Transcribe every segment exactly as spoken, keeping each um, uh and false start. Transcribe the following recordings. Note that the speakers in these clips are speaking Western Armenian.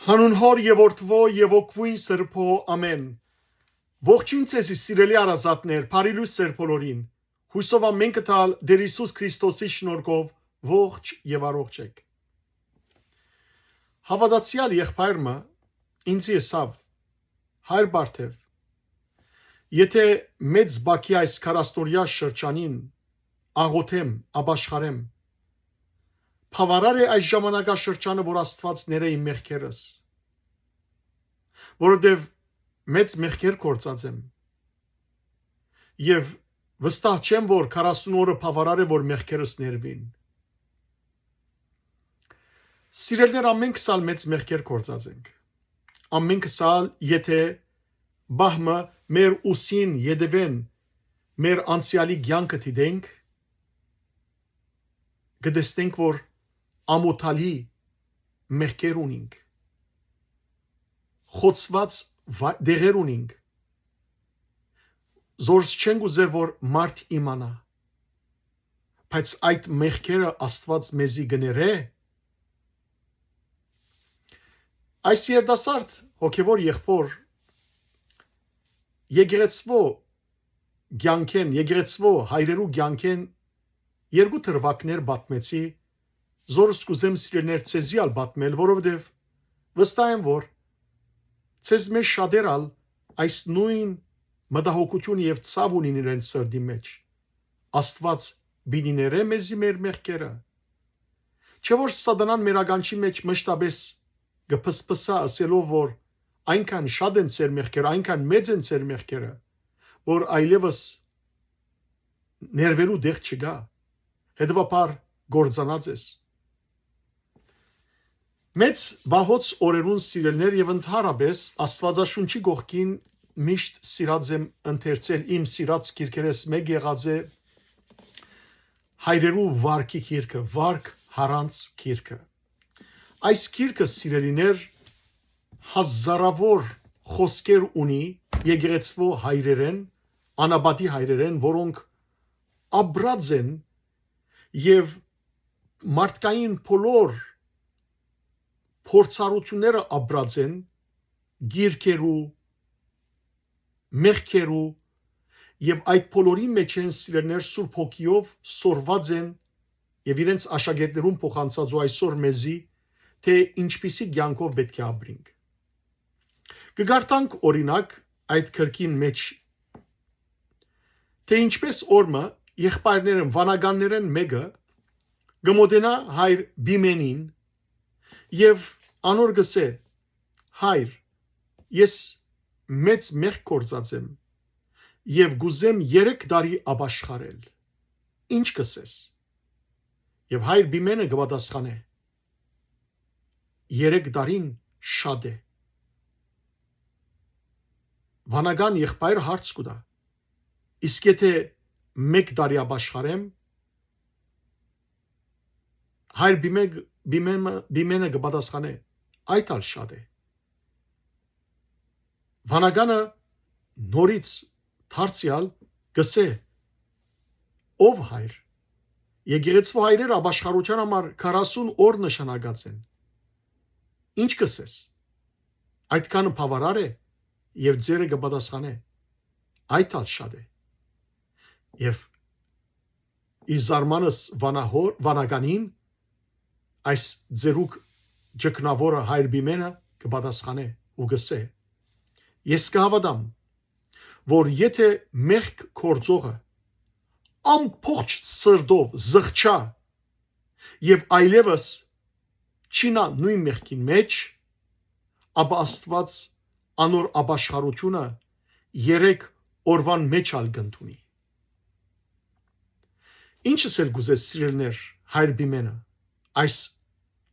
Հանուն Հօր եւ Որդւոյ եւ Հոգւոյն Սրբոյ, ամէն։ Ողջոյն ձեզի, սիրելի հարազատներ, բարի լոյս ձեր բոլորին։ Յուսով ամէնքը տալ Տէր Յիսուս Քրիստոսի շնորհքով ողջ եւ առողջ էք։ Հաւատացեալ եղբայր մը ինձի ըսաւ. «Հայր Բարթեւ, եթե մեծ բակի այս քառասնօրեայ շրջանին աղօթեմ, ապաշխարեմ, բաւարար է այս ժամանակաշրջանը, որ Աստուած ներէ իմ մեղքերս, որովհետեւ մեծ մեղքեր գործած եմ եւ վստահ չեմ, որ քառասուն օրը բաւարար է, որ մեղքերս ներուին»։ Սիրելիներ, ամէնքս ալ մեծ մեղքեր գործած ենք։ Ամէնքս ալ, եթե պահ մը մեր ուսին ետեւէն մեր անցեալի կեանքը դիտենք, կը տեսնենք, որ ամօթալի մեղքեր ունինք, խոցուած վա-, դեղեր ունինք, զորս չենք ուզեր, որ մարդ իմանայ, բայց այդ մեղքերը Աստուած մեզի կը ներէ։ Այս երիտասարդ հոգեւոր եղբոր եկեղեցւոյ կեանքէն, եկեղեցւոյ հայրերու կեանքէն երկու դրուագներ պատմեցի, զորս կ'ուզեմ, սիրելիներ, ձեզի ալ պատմել, որովհետեւ վստահ եմ, որ ձեզ մէջ շատեր ալ այս նոյն մտահոգութիւնը եւ ցաւ ունին իրենց սրտի մէջ։ Աստուած պիտի ներէ մեզի մեր մեղքերը։ Չէ՞ որ Սատանան մեր ականջի մէջ մշտապէս կը փսփսայ, ըսելով, որ այնքան շատ են ձեր մեղքերը, այնքան մեծ են ձեր մեղքերը, որ այլեւս ներուելու տեղ չկայ, հետեւաբար կործանած ես։ Մեծ պահոց օրերուն, սիրելիներ, եւ ընդհանրապէս Աստուածաշունչի կողքին միշտ սիրած եմ ընթերցել, իմ սիրած գիրքերէս մէկ եղած է հայրերու վարքի գիրքը, Վարք Յառանց գիրքը։ Այս գիրքը, սիրելիներ, հազարաւոր խօսքեր ունի եկեղեցւոյ հայրերէն, անապատի հայրերէն, որոնք ապրած են եւ մարդկային բոլոր փորձառութիւնները ապրած են գիրքերու, մեղքերու, եւ այդ բոլորի մէջէն, սիրելիներ, Սուրբ Հոգիով սորված են եւ իրենց աշակերտներուն փոխանցած ու այսօր մեզի, թէ ինչպիսի կեանքով պէտք է ապրինք։ Կը կարդանք, օրինակ, այդ գրքին մէջ, թէ ինչպէս օր մը եղբայրներէն, վանականներէն մէկը կը մօտենայ հայր Պիմենին եւ անոր կ'ըսէ. «Հայր, ես մեծ մեղք գործած եմ եւ կ'ուզեմ երեք տարի ապաշխարել։ Ի՞նչ կ'ըսես»։ Եւ հայր Պիմենը կը պատասխանէ. «Երեք տարին շատ է»։ Վանական եղբայրը հարց կու տայ. «Իսկ եթե մէկ տարի ապաշխարեմ»։ Հայր Պիմե-, Պիմեմը, Պիմենը կը պատասխանէ. «Այդ ալ շատ է»։ Վանականը նորից դարձեալ կ'ըսէ. «Ով հայր, եկեղեցւոյ հայրերը ապաշխարութեան համար քառասուն օր նշանակած են։ Ի՞նչ կ'ըսես։ Այդքանը բաւարար է»։ Եւ ծերը կը պատասխանէ. «Այդ ալ շատ է»։ Եւ ի զարմանս վանահոր, վանականին այս ծերուկ ճգնաւորը հայր Պիմենը կը պատասխանէ ու կ'ըսէ. «Ես կը հաւատամ, որ եթե մեղք գործողը ամբողջ սրտով զղջայ եւ այլեւս չինայ նոյն մեղքին մէջ, ապա Աստուած անոր ապաշխարութիւնը երեք օրուան մէջ ալ կ'ընդունի»։ Ինչս էլ կ'ուզէ, սիրելիներ, հայր Պիմենը, այս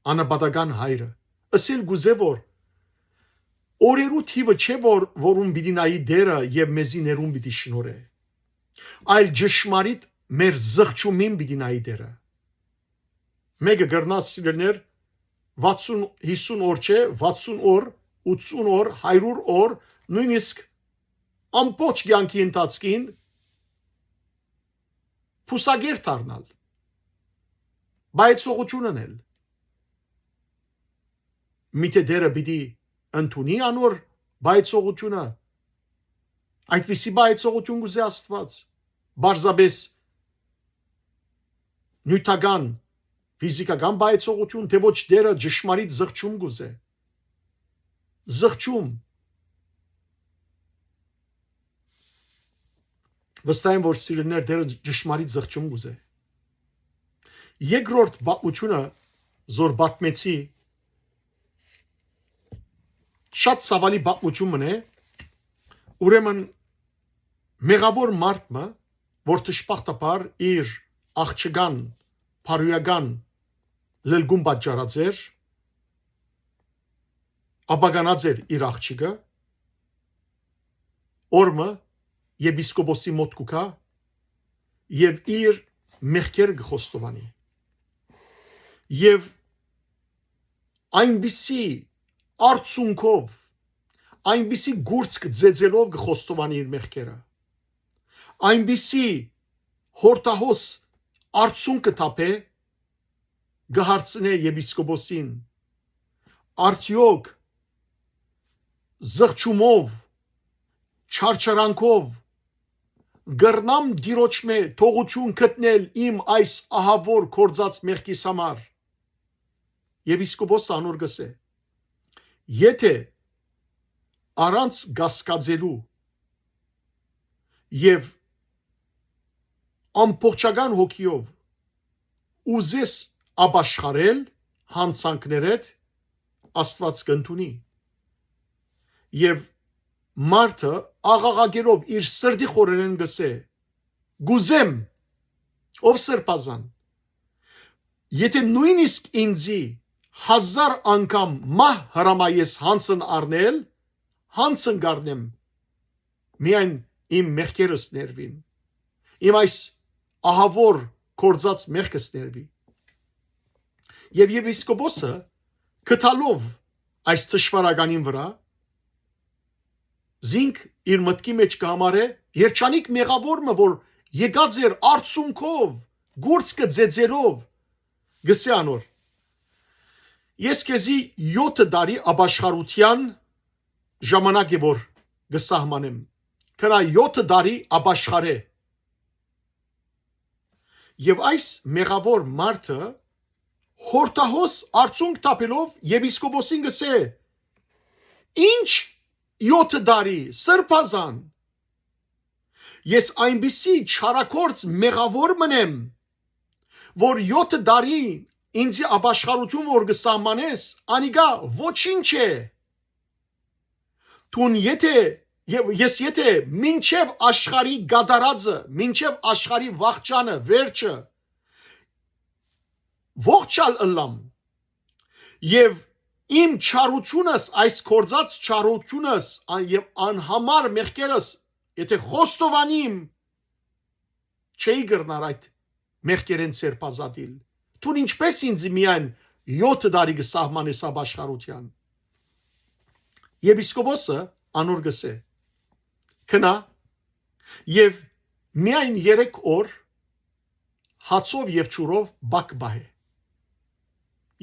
անապատական հայրը, ըսել կ'ուզէ, որ օրերու թիւը չէ, որ, որուն պիտի նայի Տերը եւ մեզի ներուն պիտի շնորհէ, այլ ճշմարիտ մեր զղջումին պիտի նայի Տերը։ Մէկը կրնայ, սիրելիներ, վաթսուն, հիսուն օր չէ, վաթսուն օր, ութսուն օր, հարիւր օր, նոյնիսկ ամբողջ կեանքի ընթացքին բուսակեր դառնալ, բայեցողութիւն ընել։ Միթէ Տէրը պիտի ընդունի անոր պայծողութիւնը։ Այդպիսի պայծողութիւն կ'ուզէ Աստուած։ Պարզապէս նիւթական, ֆիզիքական պայծողութիւն, թէ ոչ Տէրը ճշմարիտ զղջում կ'ուզէ։ Զղջում։ Վստահ եմ, որ սիրելիներ, Տէրը ճշմարիտ զղջում կ'ուզէ։ Երկրորդ պատմութիւնը, զոր պատմեցի, շատ ցաւալի պատմութիւն մըն է, ուրեմն մեղաւոր մարդ մը, որ դժբախտաբար իր աղջկան բարոյական լլկում պատճառած էր, ապականած էր իր աղջիկը, օր մը եպիսկոպոսի մօտ կու գայ եւ իր մեղքերը կը խոստովանի։ Եւ այնպիսի արցունքով, այնպիսի կուրծք ծեծելով կը խոստովանի իր մեղքերը, այնպիսի հորտահոս արցունքը թափէ, կը հարցնէ եպիսկոպոսին. «Արդեօք զղջումով, չարչարանքով կրնամ Տիրոջմէ թողութիւն գտնել իմ այս ահաւոր գործած մեղքիս համար»։ Եպիսկոպոսը անոր կ'ըսէ. «Եթէ առանց կասկածելու եւ ամբողջական հոգիով ուզես ապաշխարել յանցանքներէդ, Աստուած կ'ընդունի»։ Եւ մարդը աղաղակելով իր սրտի խորերէն կ'ըսէ. «Կ'ուզեմ, ով Սրբազան, եթէ նոյնիսկ ինծի հազար անգամ մահ հրամայես յանցն առնել, յանցն կ'առնեմ, միայն իմ մեղքերս ներուին, իմ այս ահաւոր գործած մեղքս ներուի»։ Եւ եպիսկոպոսը, գտալով այս թշուառականին վրայ, զինք իր մտքի մէջ կը համարէ երջանիկ մեղաւոր մը, որ եկած էր արցունքով, կուրծքը ծեծելով, կ'ըսէ անոր. «Ես քեզի եօթը տարի ապաշխարութեան ժամանակ է որ կը սահմանեմ։ Գնա եօթը տարի ապաշխարէ»։ Եւ այս մեղաւոր մարդը հորտահոս արցունք թափելով եպիսկոպոսին կ'ըսէ. «Ի՞նչ եօթը տարի, Սրբազան։ Ես այնպիսի չարագործ մեղաւոր մըն եմ, որ եօթը տարի ինծի ապաշխարութիւն որ կը սահմանես, անիկա ոչինչ է։ Դուն եթէ, եւ ես եթէ մինչեւ աշխարհի կատարածը, մինչեւ աշխարհի վախճանը, վերջը, ողջ ալ ըլլամ, եւ իմ չարությունս, այս գործած չարությունս, ա-, եւ անհամար մեղքերս, եթէ խոստովանիմ, չէի կրնար այդ մեղքերէն սերբազատիլ։ Դուն ինչպէս ինձ միայն եօթը տարի կը սահմանես ապաշխարութեան»։ Եպիսկոպոսը անոր կ'ըսէ. «Գնա եւ միայն երեք օր հացով եւ ջուրով բակ պահէ,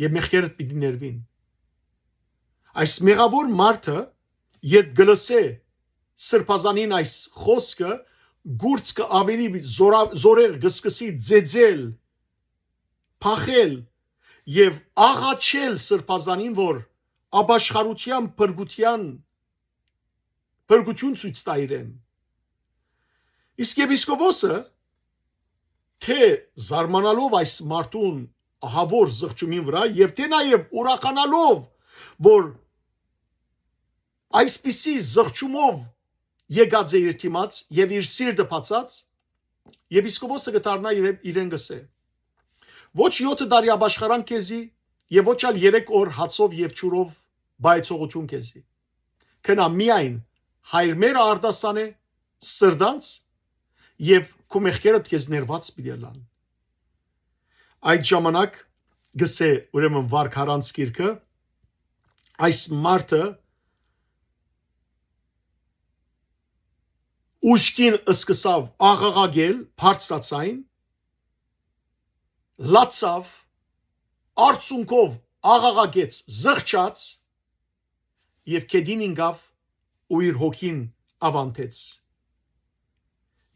եւ մեղքերդ պիտի ներուին»։ Այս մեղաւոր մարդը, երբ կը լսէ Սրբազանին այս խօսքը, կուրծքը աւելի զորա-, զորեղ կը սկսի ծեծել, փախել եւ աղաչել Սրբազանին, որ ապաշխարութեան փրկութեան, փրկութիւն ցոյց տայ իրեն։ Իսկ եպիսկոպոսը, թէ զարմանալով այս մարդուն ահաւոր զղջումին վրայ եւ թէ նաեւ ուրախանալով, որ այսպիսի զղջումով եկած է իր դիմաց եւ իր սիրտը բացած, եպիսկոպոսը կը դառնայ իրեն, իրեն կ'ըսէ. «Ոչ եօթը տարի ապաշխարան քեզի եւ ոչ ալ երեք օր հացով եւ ջուրով պայծողութիւն քեզի։ Գնա միայն հայր մերը արտասանէ սրտանց եւ քու մեղքերդ քեզ ներուած պիտի ըլլան»։ Այդ ժամանակ, կ'ըսէ ուրեմն Վարք առանց գիրքը, այս մարդը ուժգին սկսաւ աղաղակել բարձրաձայն, լացաւ, արցունքով աղաղակեց, զղջաց, եւ գետին ինկաւ ու իր հոգին աւանդեց։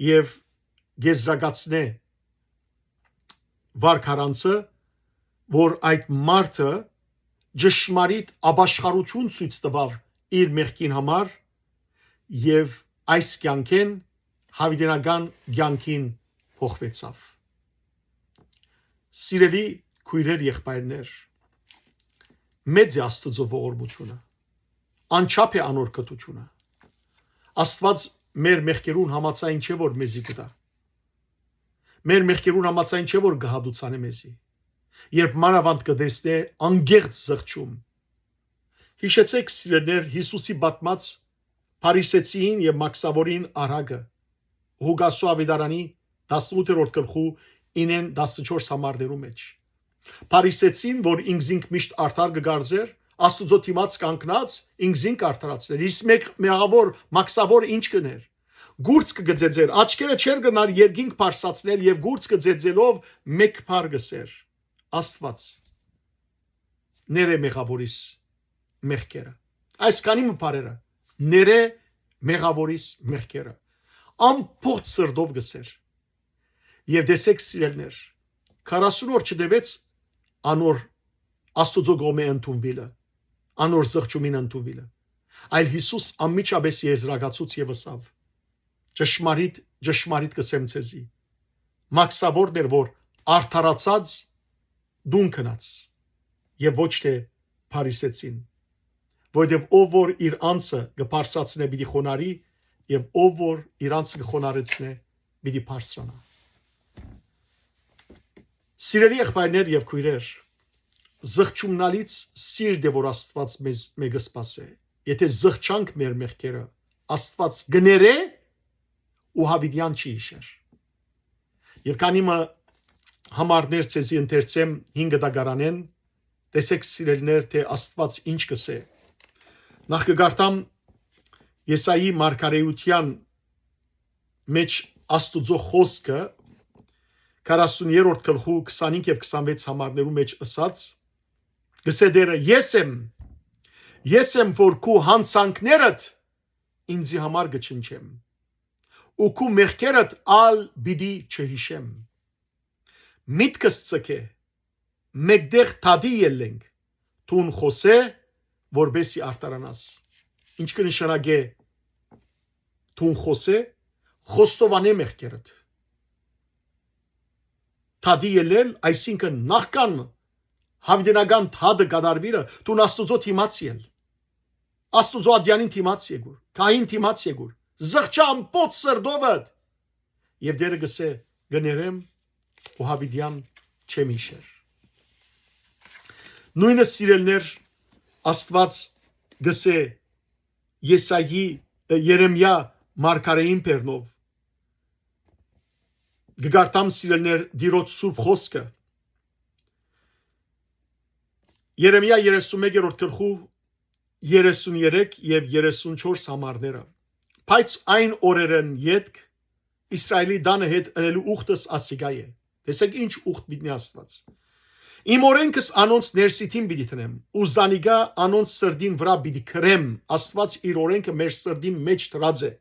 Եւ կեզրակացնէ վարքարանցը, որ այդ մարդը ճշմարիտ ապաշխարութիւն ցոյց տուաւ իր մեղքին համար եւ այս կեանքէն յաւիտենական կեանքին փոխուեցաւ։ Սիրելի քոյրեր, եղբայրներ, մեծ է Աստուծոյ ողորմութիւնը, անչափ է անոր կրթութիւնը։ Աստուած մեր մեղքերուն համաձայն չէ, որ մեզի կու տայ։ Մեր մեղքերուն համաձայն չէ, որ կը հատուցանէ մեզի, երբ մանաւանդ կը տեսնէ անկեղծ զղջում։ Յիշեցէք, սիրելիներ, Յիսուսի պատմած Փարիսեցիին եւ Մաքսաւորին առակը, Ղուկասու աւետարանի տասնութերորդ գլխու ինեն տասնչորս համարներու մէջ։ Փարիսեցին, որ ինքզինք միշտ արդար կը կարծէր, Աստուծոյ դիմաց կանգնած ինքզինք արդարացներ։ Իսկ մեղ-, մեղաւոր, Մաքսաւոր ինչ կ'ընէր։ Կուրծքը կը ձեձէր, աչքերը չէր կրնար երկինք բարձրացնել եւ կուրծքը ձեձելով մէկ բառ կ'ըսէր. «Աստուած, ներէ մեղաւորիս մեղքերը»։ Այսքանի մը բառերը. «Ներէ մեղաւորիս մեղքերը»։ Ամբողջ սրտով կ'ըսէր։ Եւ տեսէք, սիրելիներ, քառասուն օր չտեւեց անոր Աստուծոյ կողմէ ընդունուիլը, անոր զղջումին ընդունուիլը, այլ Յիսուս անմիջապէս եզրակացուց եւ ըսաւ. «Ճշմարիտ, ճշմարիտ կ'ըսեմ ձեզի, Մաքսաւորն էր, որ արդարացած տուն գնաց, եւ ոչ թէ Փարիսեցին, որովհետեւ ով որ իր անձը կը բարձրացնէ, պիտի խոնարհի, եւ ով որ իր անձը կը խոնարհեցնէ, պիտի բարձրանայ»։ Սիրելի եղբայրներ եւ քոյրեր, զղջումնալից սիրտ է, որ Աստուած մեզ մէկը սպասէ։ Եթէ զղջանք մեր մեղքերը, Աստուած կ'ըներէ ու յաւիտեան չի յիշեր։ Եւ քանի մը համարներ ձեզի ընթերցեմ հինգ դագարանեն, տեսեք, սիրելիներ, թէ Աստուած ինչ կ'ըսէ։ Նախ կը կարդամ Եսայի մարգարէութեան մէջ Աստուծոյ խօսքը, քառասուն երրորդ գլխու քսանհինգ եւ քսանվեց համարներու մէջ ըսած, կ'ըսէ Տէրը. «Ես եմ, ես եմ, որ քու յանցանքներդ ինծի համար կը ջնջեմ ու քու մեղքերդ ալ պիտի չյիշեմ»։ Միտքս ձգէ, մէկտեղ դատի ելլենք, դուն խօսէ, որպէսզի արդարանաս։ Ինչ կը նշանակէ դուն խօսէ, խոստովանէ մեղքերդ։ Դատի ելել, այսինքն նախքան յաւիտենական դատը կատարուիլը, դուն Աստուծոյ դիմաց ել։ Աստուծոյ ատեանին դիմաց եկուր, քահին դիմաց եկուր, զղջա ամբողջ սրտովդ։ Եւ Տէրը կ'ըսէ. «Կ'ըներեմ ու յաւիտեան չեմ յիշեր»։ Նոյնը, սիրելիներ, Աստուած կ'ըսէ Եսայի, Երեմիա մարգարէին բերնով։ Կը կարդամ, սիրելիներ, Տիրոջ սուրբ խօսքը։ Երեմիա երեսունմեկերորդ գլխու երեսուն երեք եւ երեսուն չորս համարները։ «Բայց այն օրերէն ետք Իսրայելի տանը հետ ընելու ուխտս ասիկա է»։ Տեսեք ինչ ուխտ մտնի Աստուած։ «Իմ օրենքս անոնց ներսիդին պիտի դնեմ ու զանիկա անոնց սրտին վրայ պիտի գրեմ»։ Աստուած իր օրենքը մեր սրտին մէջ դրած է։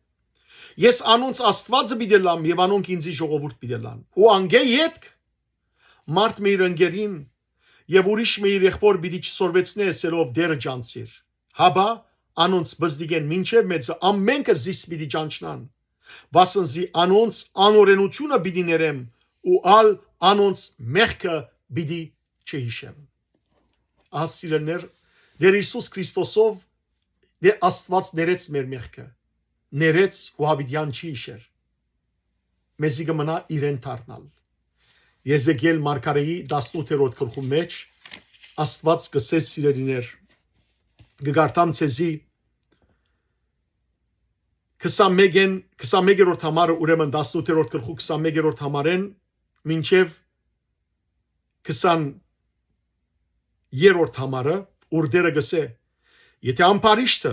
«Ես անոնց Աստուածը պիտի լամ եւ անոնք ինծի ժողովուրդ պիտի լան»։ Ու անկէ ետք մարդ մը իր ընկերին եւ ուրիշ մը իր եղբոր պիտի չսորվեցնէ, ըսելով. «Տէրը ճանչցիր»։ Հապա անոնց պզտիկէն մինչեւ մեծը ամէնքը զիս պիտի ճանչնան, վասն զի անոնց անօրենութիւնը պիտի ներեմ ու ալ անոնց մեղքը պիտի չյիշեմ։ Ահա, սիրելիներ, Տէր Յիսուս Քրիստոսով դե Աստուած ներեց մեր մեղքը, ներեց ու յաւիտեան չի յիշեր։ Մեզի կը մնայ իրեն դառնալ։ Եզեկիել մարգարէի տասնութերորդ գլխու մէջ Աստուած կ'ըսէ, սիրելիներ, կը կարդամ ձեզի քսանմէկէն, քսանմեկերորդ համարը, ուրեմն տասնութերորդ գլխու քսանմեկերորդ համարէն մինչեւ քսաներորդ համարը, ուր Տէրը կ'ըսէ. «Եթէ ամբարիշտը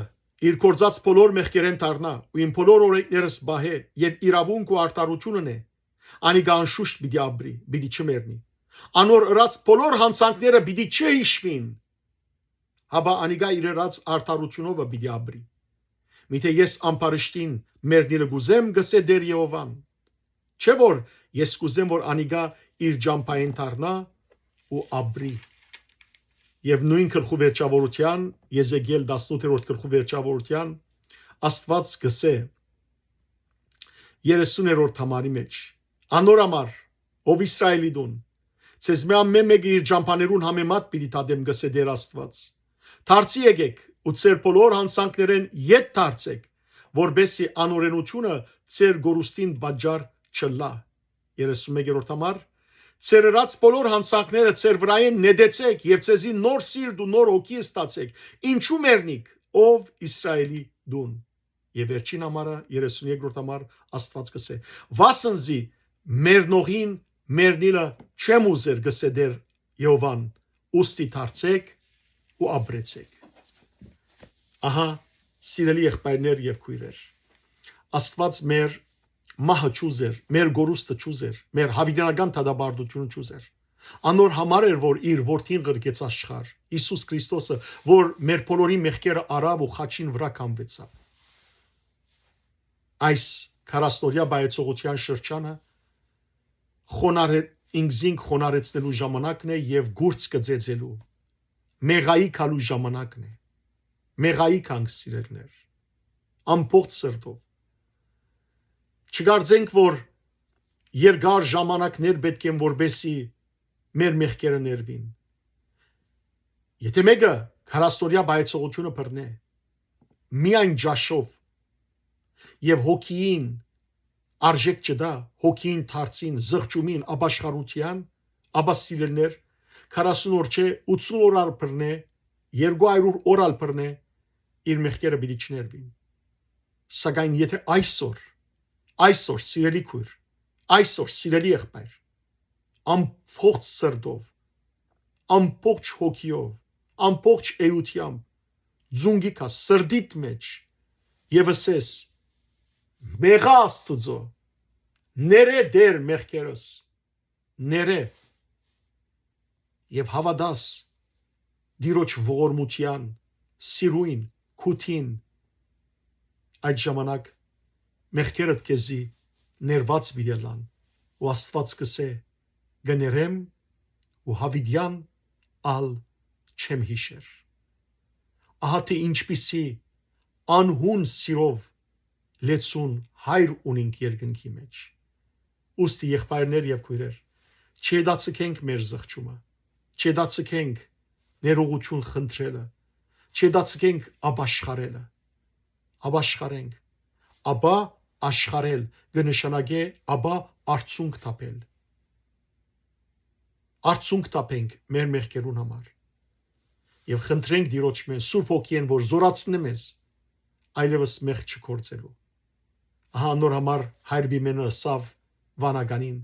իր գործած բոլոր մեղքերէն դառնայ ու իմ բոլոր օրենքներս պահէ եւ իրաւունք ու արդարութիւն ընէ, անիկա անշուշտ պիտի ապրի, պիտի չմեռնի։ Անոր ըրած բոլոր յանցանքները պիտի չյիշուին»։ հապա անիկա իր ըրած արդարութիւնովը պիտի ապրի։ Միթէ ես ամբարիշտին մեռնիլը կ'ուզեմ, կ'ըսէ Տէր Եհովան։ Չէ՞ որ ես կ'ուզեմ, որ անիկա իր ճամբային դառնայ ու ապրի։ Եւ նոյն գլխու վերջաւորութեան, Եզեկիել տասնութերորդ գլխու վերջաւորութեան, Աստուած կ'ըսէ, երեսուներորդ համարի մէջ. «Անոր համար, ով Իսրայէլի տուն, ձեզմէ ամէն մէկը իր ճամբաներուն համեմատ պիտի դատեմ, կ'ըսէ Տէր Աստուած։ Դարձի եկէք ու ձեր բոլոր յանցանքներէն ետ դարձէք, որպէս զի անօրէնութիւնը ձեր կորուստին պատճառ չըլլայ»։ Երեսունմեկերորդ համար. «Ձեր ըրած բոլոր յանցանքները ձեր վրայէն նետեցէք եւ ձեզի նոր սիրտ ու նոր հոգի ստացէք։ Ինչո՞ւ մեռնիք, ով Իսրայէլի տուն»։ Եւ վերջին համարը, երեսունեքերորդ համար, Աստուած կ'ըսէ. «Վասն զի մեռնողին մեռնիլը չեմ ուզեր, կ'ըսէ Տէր Եհովան, ուստի դարձէք ու ապրեցէք»։ Ահա, սիրելի եղբայրներ եւ քոյրեր, Աստուած մեր մահը չուզեր, մեր կորուստը չուզեր, մեր հաւիտենական դատապարտութիւնը չուզեր։ Անոր համար էր, որ իր որդին ղրկեց աշխարհ, Յիսուս Քրիստոսը, որ մեր բոլորի մեղքերը առաւ ու խաչին վրայ կամուեցաւ։ Այս քառասնօրեայ պայծողութեան շրջանը խոնարհ-, ինքզինք խոնարհեցնելու ժամանակն է եւ կուրծքը ծեծելու, մեղայի գալու ժամանակն է։ Մեղայի գանք, սիրելիներ, ամբողջ սրտով։ Չկարծենք, որ երկար ժամանակներ պէտք են, որպէս զի մեր մեղքերը ներուին։ Եթէ մէկը քառասնօրեայ պայծողութիւնը բռնէ, միայն ճաշով եւ հոգիին արժէք չտայ, հոգիին դարձին, զղջումին, ապաշխարութեան, ապա, սիրելիներ, քառասուն օր չէ, ութսուն օր ալ բռնէ, երկու հարիւր օր ալ բռնէ, իր մեղքերը պիտի չներուին։ Սակայն եթէ այսօր, այսօր, սիրելի քոյր, այսօր, սիրելի եղբայր, ամբողջ սրտով, ամբողջ հոգիով, ամբողջ էութեամբ, ձունկի գաս, սրտիդ մէջ, եւ ըսես. «Մեղա Աստուծոյ, ներէ Տէր մեղքերս, ներէ», եւ հաւատաս Տիրոջ ողորմութեան, սիրոյն, քութին, այդ ժամանակ մեղքերդ քեզի ներուած պիտի ըլլան, ու Աստուած կ'ըսէ. «Կ'երեմ ու յաւիտեան ալ չեմ յիշեր»։ Ահա թէ ինչպիսի անհուն սիրով լեցուն հայր ունինք երկնքի մէջ։ Ուստի, եղբայրներ եւ քոյրեր, չհետաձգենք մեր զղջումը, չհետաձգենք ներողութիւն խնդրելը, չհետաձգենք ապաշխարելը։ Ապաշխարենք, ապա, աշխարհել կը նշանակէ ապա արդյունք թափել։ Արդյունք թափենք մեր մեղքերուն համար եւ խնդրենք Տիրոջմէ, Սուրբ Հոգիէն, որ զորացնէ մեզ այլեւս մեղք չգործելու։ Ահա անոր համար Հայր Պիմենը ըսաւ վանականին.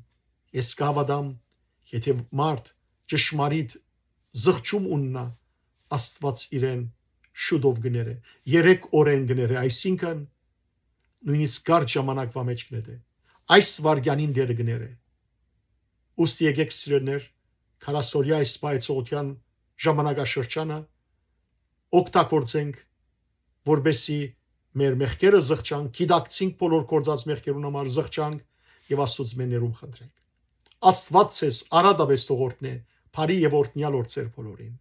«Ես կը հաւատամ, եթէ մարդ ճշմարիտ զղջում ուննայ, Աստուած իրեն շուտով կ'երե, երեք օրէն կ'երե, այսինքն, նոյնիսկ կարճ ժամանակուայ մէջ կ'երե, այս վայրկեանին Տէրը կ'երե»։ Ուստի եկէք, սիրելիներ, քառասնօրեայ այս պայծողութեան ժամանակաշրջանը օգտագործենք, որպէս զի մեր մեղքերը զղջանք, գիտակցենք բոլոր գործած մեղքերուն համար, զղջանք եւ Աստուծմէ ներում խնդրենք։ Աստուած ձեզ առատապէս թող օրհնէ, բարի եւ օրհնեալ օր ձեր բոլորին։